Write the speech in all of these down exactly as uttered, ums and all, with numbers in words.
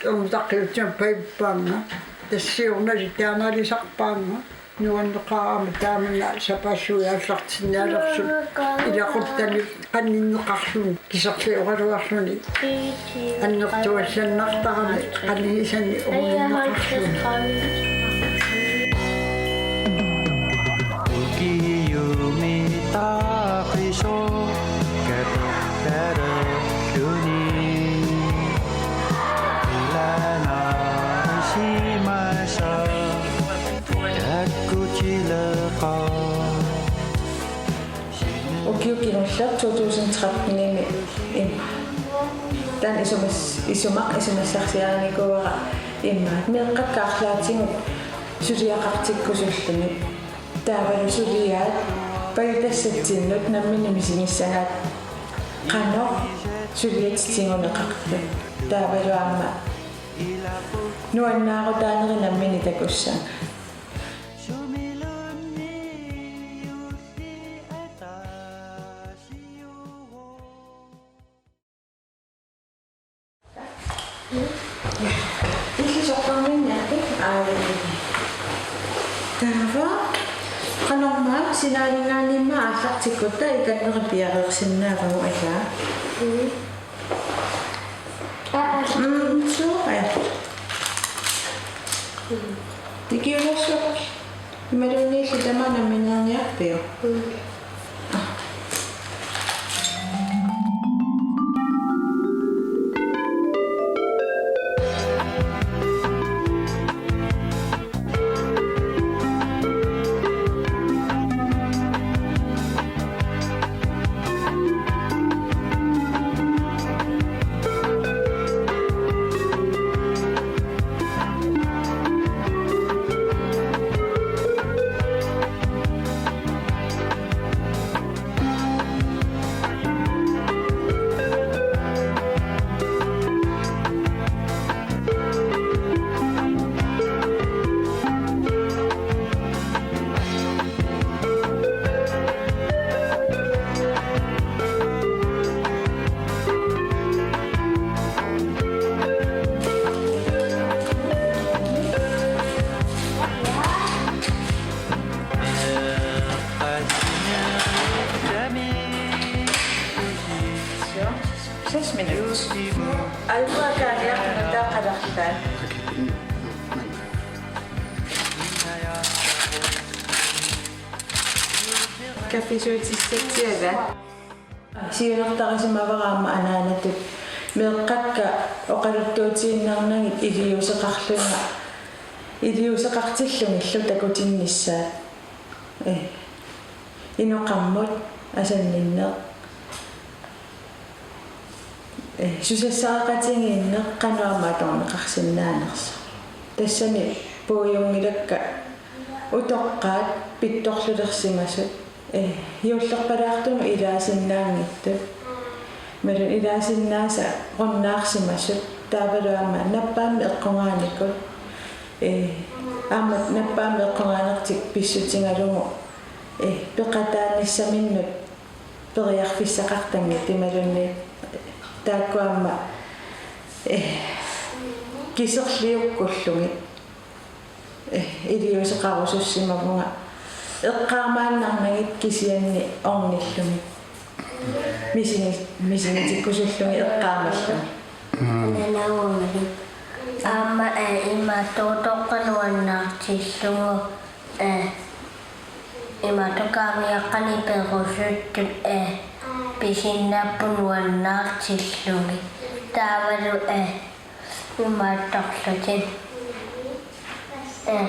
Ernuttaqqiutsimappaanga, tassa siornali taamaalisarpaanga, nuanneqaaq aamma taamani sapassuit aallartinnialersut, ilaquttani qaninneqarluni, kiserlioraluarluni, annertuallannartarami, qanigisani oqalunneqarluni. Ukiumi taaqisoq katortalerluni. Ilanaarisimasaq takkutileqaaq. Ukioq kingulleq to tusind tretten-imi immaqa. Taanna isumas-, isumaq isumassarsiarinikuuara immaqa. Meeqqakka arlaatigut suliaqartikkusullugit. Taavalu suliaat pajutassatsinnut nammineq misigissagaat qanoq suliatit tiguneqartut. Taavalu aamma nuannaarutaanerit nammineq takussagaat. Illit soqarniarpit? Aajuna. Taava qanormaa sinaaninngaanniimmi aallartikkutta ikannerit piareersinnaavagut, ilaa? Mm. Aa, aa. Mm, suu, aa. Mm. Tikiulassuaq. Imaluunniilli tamaat nammineerniarpiuk? Mm. Seks minut. Albuakaaliaq nutaaqalerlaat. Kaffisuutissatsiaga. Siunertarisimavara aamma anaanatut meeqqakka oqaluttuutiinnarnagit iliuuseqarlunga, iliuuseqartillugillu takutinnissaat. Ee, inoqarmut asanninneq. Ee, susassaqatigiinneq qanoq aamma atorneqarsinnaanersoq. Tassani puigorngilakka utoqqaat pittorlulersimasut. Ee, juullerpalaartunut ilaasinnaanngitsut. Imaluunniit ilaasinnaasarunnaarsimasut. Taavalu aamma nappaammik eqqugaannikut. Ee, aamma nappaammik eqqugaanertik pissutigalugu. Ee, peqataanissaminnut periarfissaqartanngitsut imaluunniit taakku aamma, ee, kiserliukkullugit, ee, iliuuseqarusussimavunga eqqaamaannarnagit kisianni ornillugit. Misigi-, misigitikkusullugit eqqaamallugit. Mm. Nanaugumali. Aamma, ee, imaattoq utoqqaat nuannaartillugu, ee, imaattoq kaangiaqqanik perusuttut, ee, pisinnapput nuannaartillugit. Taavalu, ee, imaattorlutik. Ee,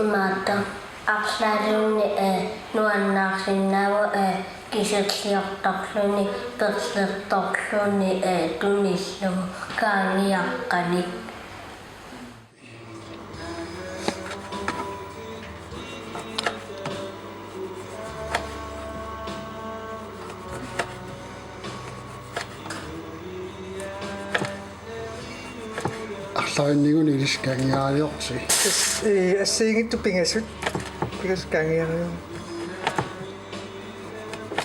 imaattoq arlaatigut, ee, nuannaarsinnaavoq, ee, kiserliortorluni, perlertorluni, ee, tunillugu kaangiaqqanik. Arlalinnikkut ilissi kaangiaraliorsi. As-, ee, assigiinngitsut pingasut. Pingasut kaangiaraliorput.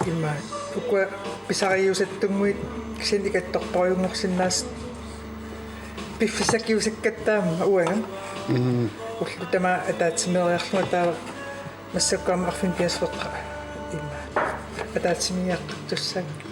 Ima, ukua pisariusattunnguit kisianni ikattorpassuunngorsinnaasut. Piffissaq kiusakkatta aamma uanga. Mm. Ullut tamaat ataatsimeeriarlunga taava massakkut aamma arfineq-pingasoqaqqap immaqa ataatsimiigiartussaanga.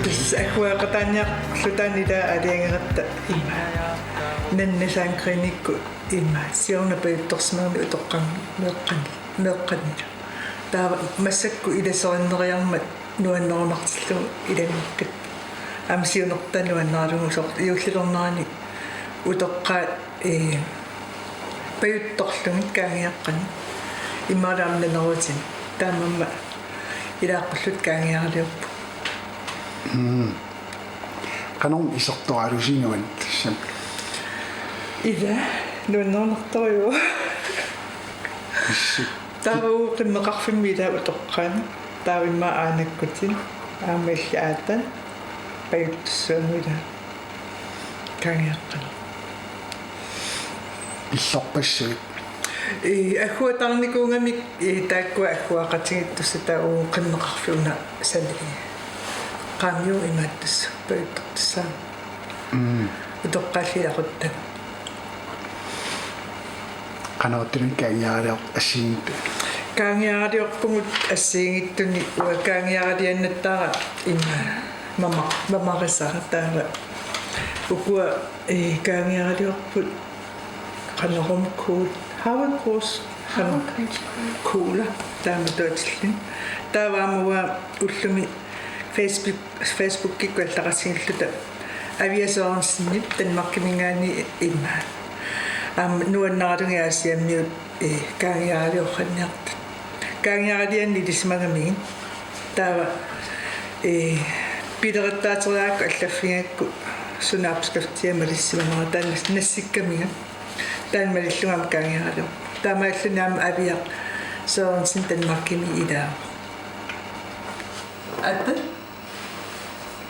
Tassa agguaqataaniarluta ila aalajangeqatta immaqa. Nanna sandgrenikkut immaqa siorna pajuttorsimagami utoqqarni meeqqani, meeqqanila. Taava massakkut ilaserinneriarmat nuannerunartillugu ilagikkit. Aamma siunertaa nuanneralugu soorlu juullilernerani utoqqaat, ee, pajuttorlugit kaangiaqqanut. Immaqa aamma naneruutinut. Taamaammat ilaaqqulluta kaangiaraliorpugut. Mm. Qanormi isertoralusi nuann-, tassami. Ila, nuannerunartorujuuvoq. Issi. Taava uagut qimmeqarfimmi ila utoqqaat. Taava immaqa aanakkutinik. Aamma illit aataanik. Pajuttussuarmik ila. Kaangiaqqanut. Illorpassuit. Ee, agguataarnikuugamik, ee, taakkua agguaqatigiittussat taava uagut qimmeqarfiup una sani. Qaamiup imaattussaq pajuttortussaammat. Mm. Utoqqaalli ilaquttagut. Qanoq ittunik kaangiaralior-, assigiinngitsunik? Kaangiaraliorpugut assigiinngitsunik uanga kaangiaraliannattaara immaqa mama-, mamarisara taava. Ukua, ee, kaangiaraliorput Qanormi Cool. Havregrød. Havregrød. Cola. Taama tuatillin. Taava aamma uanga ullumi Facebook, Facebookikkut allaqatigilluta Avia Sørensenip Danmarkiminngaanniit immaqa. Aamma nuannaralugit Aasiammiut, ee, kaangiaraliorniartut. Kaangiaraliannik ilisimagamigit. Taava, ee, pilerettaateriarakku allaffigigakku suna opskriftia malissimanera taanna nassikkamiga. Taanna malillugit aamma kaangiaraliorpugut. Taamaalilluni aamma Avia Sørensen Danmarkimi ilaavoq. Atta?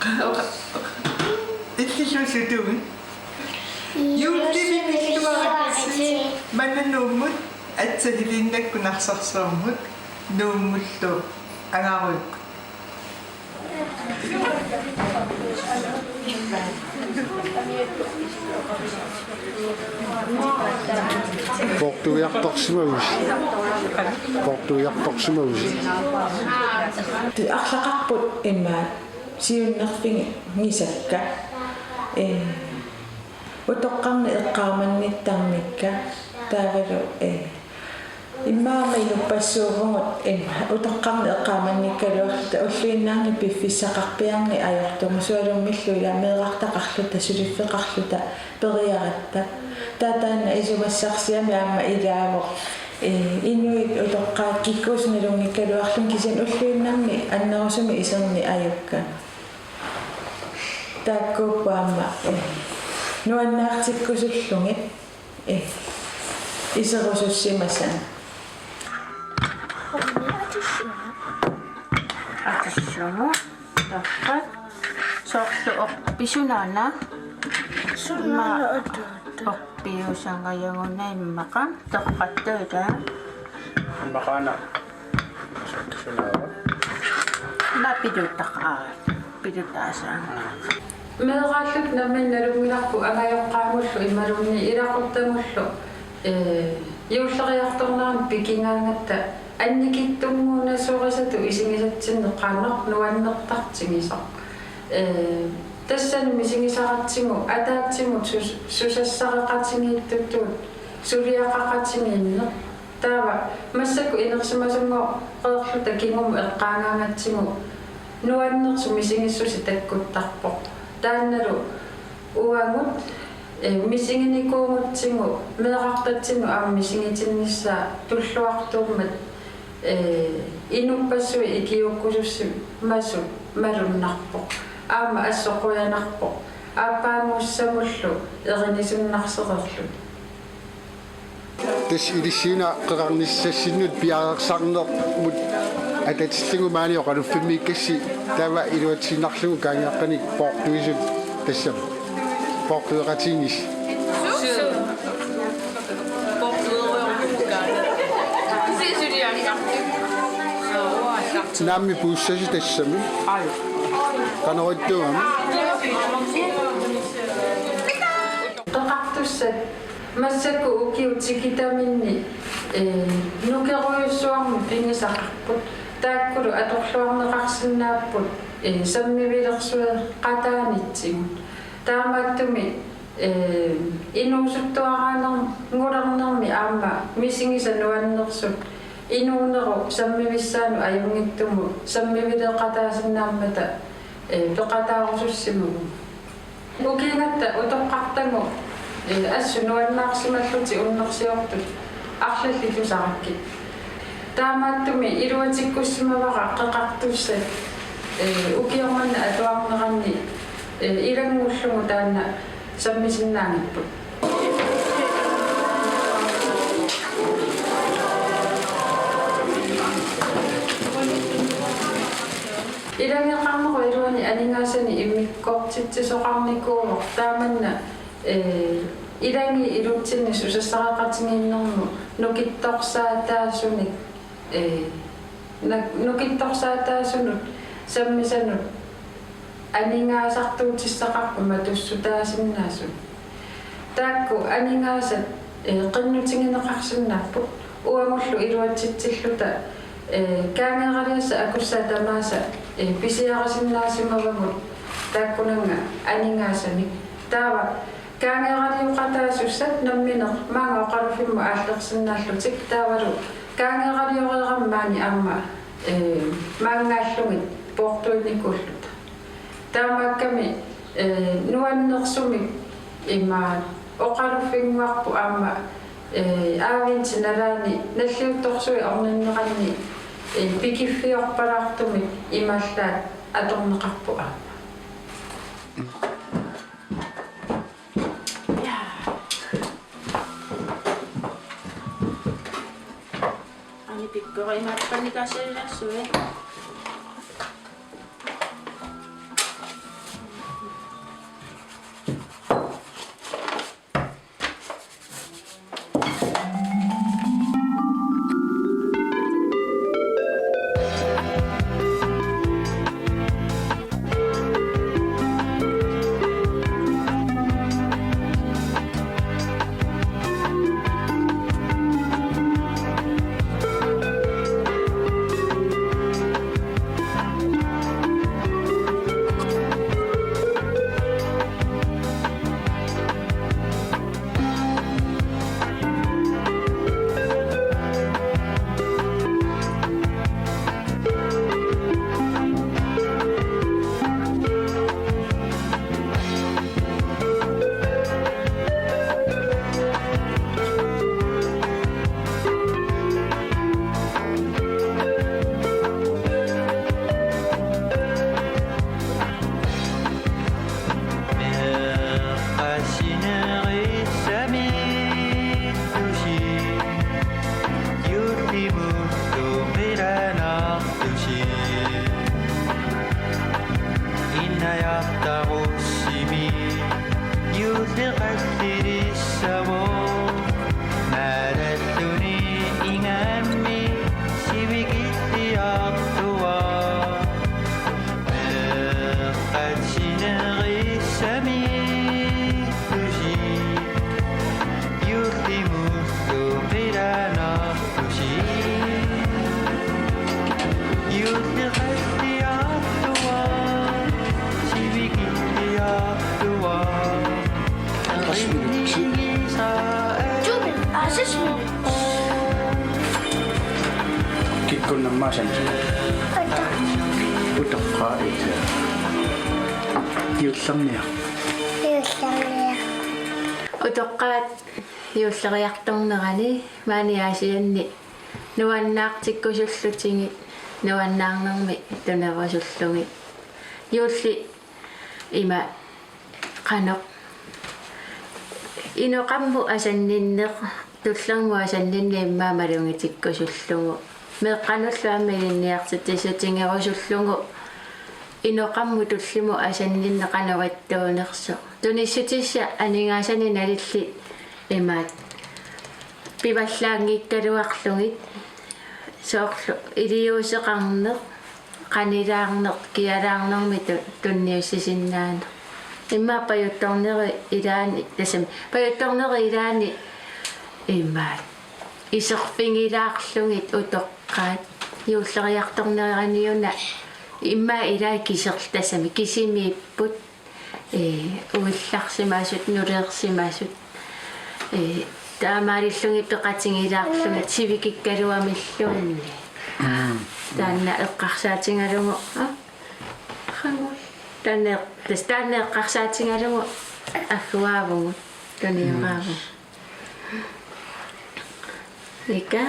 Qa-, oqa-, oqa-, illiluusutuugi. Juullimi pilluaritsi. Manna Nuummut, aatsaat Heliinakkut Narsarsuarmut, Nuummullu Angaruukkut. Poortuiartorsimavusi. Poortuiartorsimavusi. Arlaqarput immaqa siunnerfigisakka. Ee, utoqqarnit eqqaamannittarnikka taavalu, ee, immaqa inuppassuuvugut immaqa utoqqarnit eqqaamannikkaluarluta ulluinnarni piffissaqarpiarneq ajortumut sualummillu ila meerartaqarluta suliffeqarluta periaratta. Taava taanna isumassarsiami aamma ilaavoq, ee, inuit utoqqaat kikkuusut nalunngikkaluarlugit kisianni ulluinnarni annerusumik iserneq ajukkagut. Taakkuupput aamma, ee, nuannaartikkusullugit, ee, iserusussimasat. Atussugu. Torrak. Soorlu orpiusunaana. Sunaana. Immaqa atuutta. Orpiusangajagunarpoq immaqa. Torratta ila. Immaqaana. Sunaava. Immaqa pilutaq aa. Pilutaasaanga. Meeraalluta nammineq nalunngilarput angajoqqaamullu imaluunniit ilaquttagullu, ee, juulleriartornerani pikigaangatta Annikitsunnguunasorisatut isigisatsinneq qanoq nuannertartigisoq. Ee, tassani misigisaratsigu ataatsimut sus-, susassareqatigiittutut suliaqaqatigiinneq. Taava massakkut inersimasunngooreerluta kingumut eqqaagaangatsigu nuannersut misigissuseq takkuttarpoq. Taannalu uagut, eh, misiginikuugutsigu meerartatsinnut aamma misigitinnissaa tulluartuummat, eh, inuppassuit ikiuukkusussimasut malunnarpoq. Aamma assut qujanarpoq. Aappaaguussamullu erinisunnarsereerluta. Tassa ilissiuna qeqarnissassinnut piareersarnermut atatillugu maani oqaluffimmiikkassi taava iluatsiinnarlugu kaangeqqanik poortuisut tassami. Poortueqatiginngissi. Naammi puussasi tassami. Qanoq ittuugami? Qeqartussat massakkut ukiut tikitaminni, ee, nukerujussuarmik pigisaqarput. Taakkulu atorluarneqarsinnaapput, ee, sammivilersueqataanitsigut. Taamaattumik, ee, inuusuttuaraanergulernermi aamma misigisat nuannersut inuunerup sammivissaanut ajunngitsumut sammivileqataasinnaammata, ee, peqataarusussimaguma. Ukiugatta utoqqartagut, ee, assut nuannaarsimallutik unnersiortut arlallit tusarakkit. Taamaattumik iluatsikkussimavara qeqartussat, ee, ukioq manna atuarneranni, ee, ilanngullugu taanna sammisinnaanngipput. Ilageqarnerup iluani aningaasanik immikkoortitsisoqarnikuuvoq taamanna, ee, ilagiit ilutsinni susassareqatigiinnermut nukittorsaataasunik, ee, nak-, nukittorsaataasunut sammisanut aningaasartuutissaqarput matussutaasinnaasut. Taakku aningaasat, ee, qinnutigineqarsinnaapput uagullu iluatsitsilluta, ee, kaangeeraliassat akussaat tamaasa, ee, pisiarisinnaasimavagut taakkunannga aningaasanik. Taava kaangeeralioqataasussat nammineq maanga oqaluffimmut aallersinnaallutik taavalu kaangeeralioreeramik maani aamma, ee, maanngaallugit poortuinikuulluta. Taamaakkami, ee, nuannersumik ima oqaluffinnguarput aamma, ee, aavinti nalaani nalliuttorsuit orninneranni, ee, pikiffiorpalaartumik imaallaat atorneqarpoq aamma. Ja. Ani pikkori imaappannikaassalilaassuit. Kikkunnammaasani. Utoqqaat. Juullerniaq. Juullerniaq. Utoqqaat juulleriartornerani maani Aasianni nuannaartikkusullutigit nuannaarnermi tunerusullugit. Juulli ima qanoq inoqammut asanninneq, tullermut asanninneq immaqa malugitikkusullugu. Meeqqanullu aamma ilinniartitsissutigerusullugu inoqammut tullimut asanninneq qanoq ittuunersoq. Tunissutissat aningaasanik nalillit imaat pivallaanngikkaluarlugit, soorlu iliuuseqarneq, qanilaarneq, kialaarnermik tu-, tunniussisinnaaneq. Immaqa pajuttornerit ilaanni, tassami, pajuttornerit ilaanni imaat iserfigilaarlugit utoqqaat juulleriartorneraniuna immaqa ilaat kiser-, tassami, kisimiipput. Ee, uillarsimasut, nuleersimasut. Ee, taamaalillugit peqatigilaarlugit sivikikkaluamilluunniit. Mm. Taanna eqqarsaatigalugu, aa? Qanoq? Taanna eq-, tassa taanna eqqarsaatigalugu agguaavugut, tunioraavugut. Ika.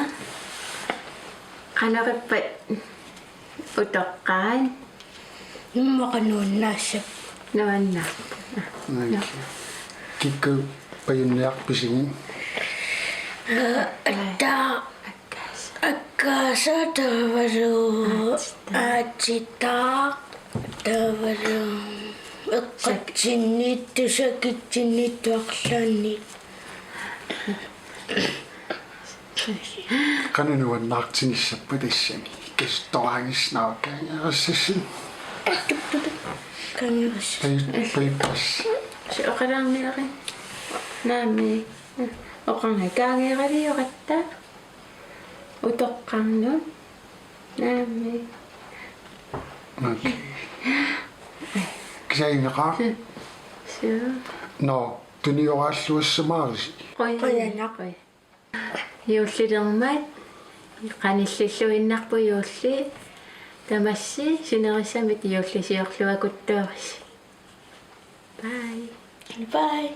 Qanoq ippat utoqqaat? Immaqa nuannaassapput. Nuannaarput. Kikkut pajunniarpisigit? Aatsaat. Akkaasa taavalu. Aatsitaaq. Aatsitaaq taavalu. Eqqatsinniittoq sakitsinniittoq arlaannik. Qanoq nuannaartigissappat tassani? Kasuttoraangissinnaavakka kangerissassinnik. Kangerissassinnik. Paj-, pajuppas. Soqalaarniari. Naamik. Oqarnga kaageeralioratta. Utoqqarnut. Naamik. Naamik. Kisianni imeqaaq. Suu. Nå, tunioraalluassamaarisi. Qujanaq. Qujanaq. Juullilermat qanillilluinnarpoq juulli. Tamassi sinerissami juullisiorluakuttoorisi. Bye. Bye.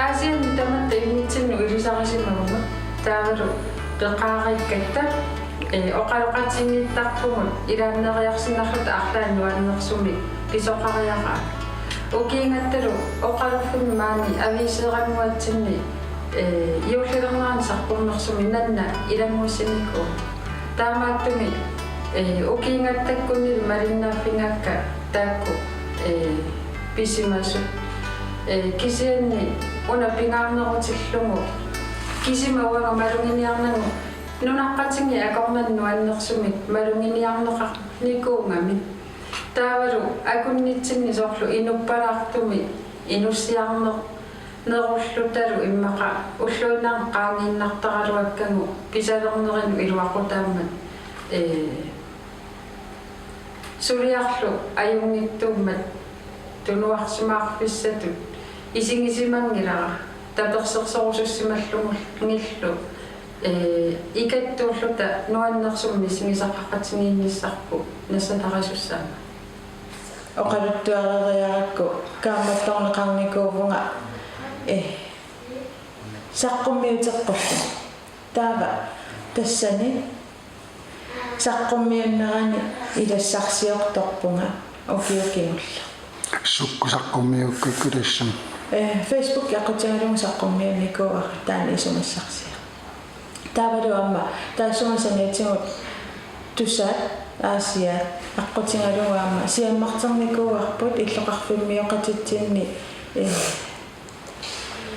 Aasianni tamatta immitsinnut ilisarisimaguma taavalu peqareerikkatta, ee, oqaloqatigiittarpugut ilaanneriarsinnarluta arlaannik nuannersumik pisoqariaqarluta. Ukiugattalu oqaluffimmi maani aviiseerannguatsinni, ee, juullilernerani saqqummersumik nanna ilanngussinikuuvoq. Taamaattumik, ee, ukiugattakkunnilu malinnaaffigaakka taakku, ee, pisimasut. Ee, kisianni una pingaarnerutillugu kisima uanga maluginiarnagu nunaqqatigiit akornanni nuannersumik maluginiarneqarnikuugamik. Taavalu akunnitsinni soorlu inuppalaartumik inussiarneq nerullutalu immaqa ulluinnarni qaangiinnartaraluakkagut pisalernerinut iluaqutaammat, ee, suliarlu ajunngitsuummat tunuarsimaarfissatut isigisimanngilaq tapersersorusussimallugullu, ee, ikattuulluta nuannersumik misigisaqaqatigiinnissarput nassatarisussaammat. Oqaluttuareeriarakku kaammattorneqarnikuuvunga, ee, saqqummiuteqqulluni. Taava tassani saqqummiunnerani ilassarsiortorpunga ukiut kingulleq. Sukkut saqqummiukkukku tassami? Ee, Facebook aqqutigalugu saqqummiunnikuuara taanna isumassarsiaq. Taavalu aamma taassuma saniatigut Tusaat Aasiaat aqqutigalugu aamma siammarternikuuarput illoqarfimmioqatitsinni, ee,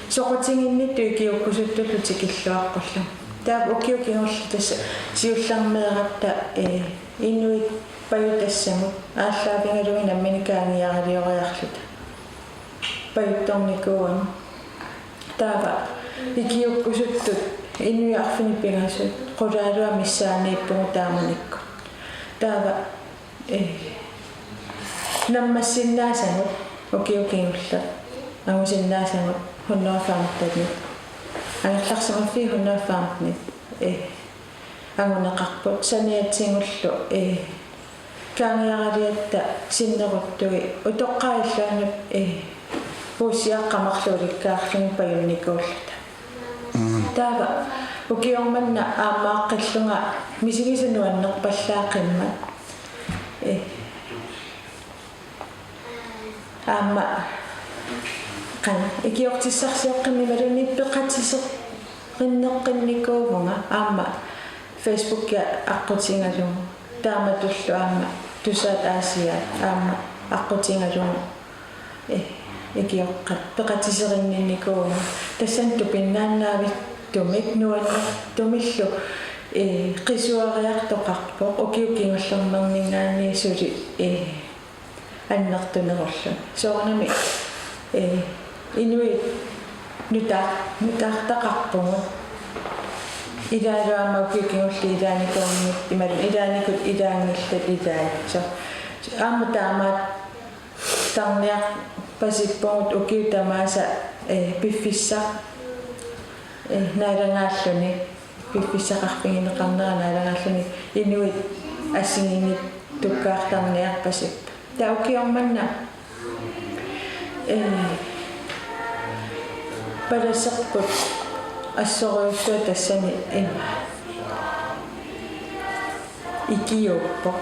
soqutiginnittut ikiuukkusuttullu tikilluaqqullugu. Taava ukiut kingulliit tassa siullermeeratta, ee, inuit pajutassamut aallaavigalugit nammineq qaangiaralioriarluta pajuttornikuugamik. Taava ikiuukkusuttut inuit arfineq-pingasut qulaaluat missaaniippugut taamanikkut. Taava, ee, nammassinnaasagut ukiut kingulliit angusinnaasagut hundrede femten. Angerlarsimaffiit hundrede femten, ee, anguneqarput saniatigullu, ee, qaangiaraliatta sinneruttugit utoqqaat illuannut, ee, puussiaqqat marluk ulikkaarlugit pajunnikuulluta. Mm. Taava ukioq manna aamma aaqqillunga misigisaq nuannerpallaaqimmat. Ee, aamma qanoq ikiortissarsioqqimmik imaluunniit peqatiserinneqqinnikuuvunga aamma Facebook aqqutigalugu. Taamatullu aamma Tusaat Aasiaat aamma aqqutigalugu, ee, ikioqqat peqatiserinninnikuuvunga. Tassani tupinnaannaavittumik nuannertumillu, ee, qisuariartoqarpoq ukiut kingullernermiingaanniit suli, ee, annertunerulluni. Soorunami, ee, inuit nuta-, nutaartaqarpugut. Ilaalu aamma ukiut kingulliit ilaanikuunngit-, imaluunniit ilaanikut ilaanngillat ilaat. So, aamma taamaattarniarpasippugut ukiut tamaasa, ee, piffissaq, ee, naalagaalluni, piffissaqarfigineqarnera naalagaalluni inuit assigiinngitsuukkaartarniarpasipput. Taava ukioq manna, ee, palaserput assorujussuaq tassani, ee, ikiuuppoq.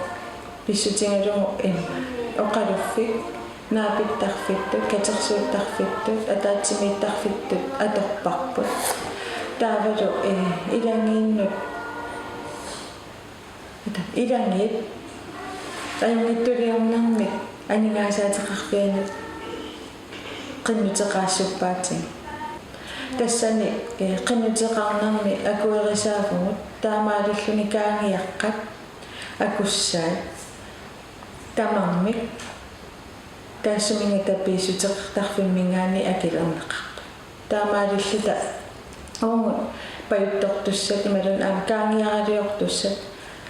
Pissutigalugu, ee, oqaluffik, naapittarfittut, katersuuttarfittut, ataatsimiittarfittut atorparput. Taavalu, ee, ilagiinnut, ata, ilagiit ajunngitsuliornermik aningaasaateqarfianut qinnuteqaassuppaatigut. Tassani, ee, qinnuteqarnermi akuerisaavugut taamaalilluni qaangiaqqat akussaat tamarmik taassuminnga tapiissuteqartarfimminngaanniit akilerneqarput. Taamaalilluta uagut pajuttortussat imaluunniit aamma qaangiaraliortussat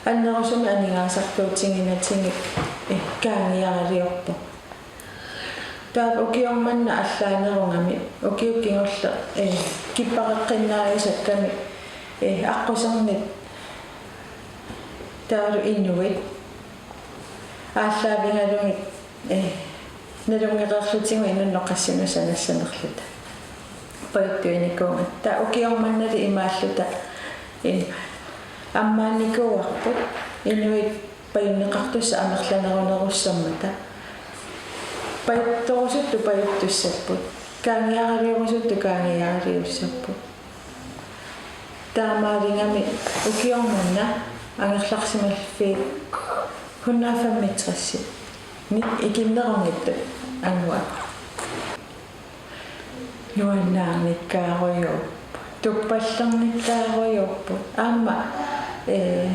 annerusumik aningaasartuutiginatigit, ee, qaangiaraliorpugut. Taava ukioq manna allaanerugami, ukiut kingulliit, ee, kippareqqinnaajusakkamik, ee, aqqusernit taavalu inuit aallaavigalugit, ee, nalunngeqerlutigu inunnut qassinik sanassanerluta pajuttuinikuugatta. Taava ukioq mannali imaalluta, ee, ammaannikuuarput inuit pajunneqartussat amerlanerunerussammata. Pajuttorusuttut pajuttussapput, qaangiaraliorusuttut qaangiaraliussapput. Taamaaligami ukioq manna angerlarsimaffiit hundrede femogtres-inik ikinnerunngitsut anguagut. Nuannaarnikkaarujuupput, tuppallernikkaarujuupput. Aamma, ee,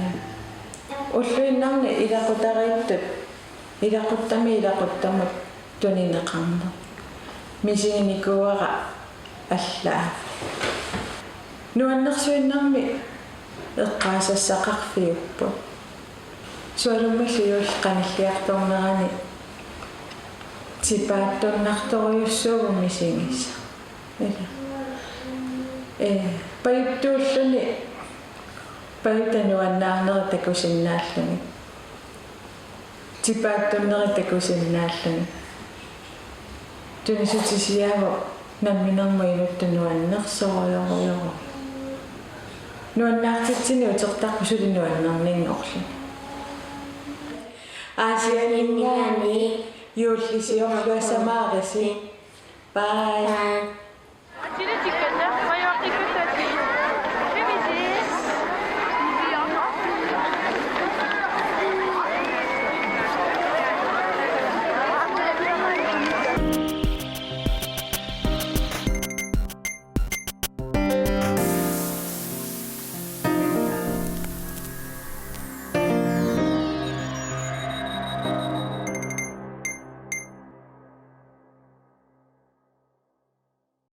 ulluinnarni ilaqutariittut, ilaquttami ilaquttamut tunineqarneq misiginikuuara allaat. Nuannersuinnarmik eqqaasassaqarfiupput. Sualummilli juulli qanilliartornerani tipaattunnartorujussuuvoq misigisaq. Ila. Ee, pajuttuulluni pajuta nuannaarneri takusinnaalluni. Tipaattunneri takusinnaalluni. Tunisutisiaavoq namminermut inuttut nuannersorujorujorujussuuvoq. Nuannaartitsineq utertarpoq suli nuannerninngorluni. Aasianninngaanniit juullisiorluassamaarisi. Bye. Bye.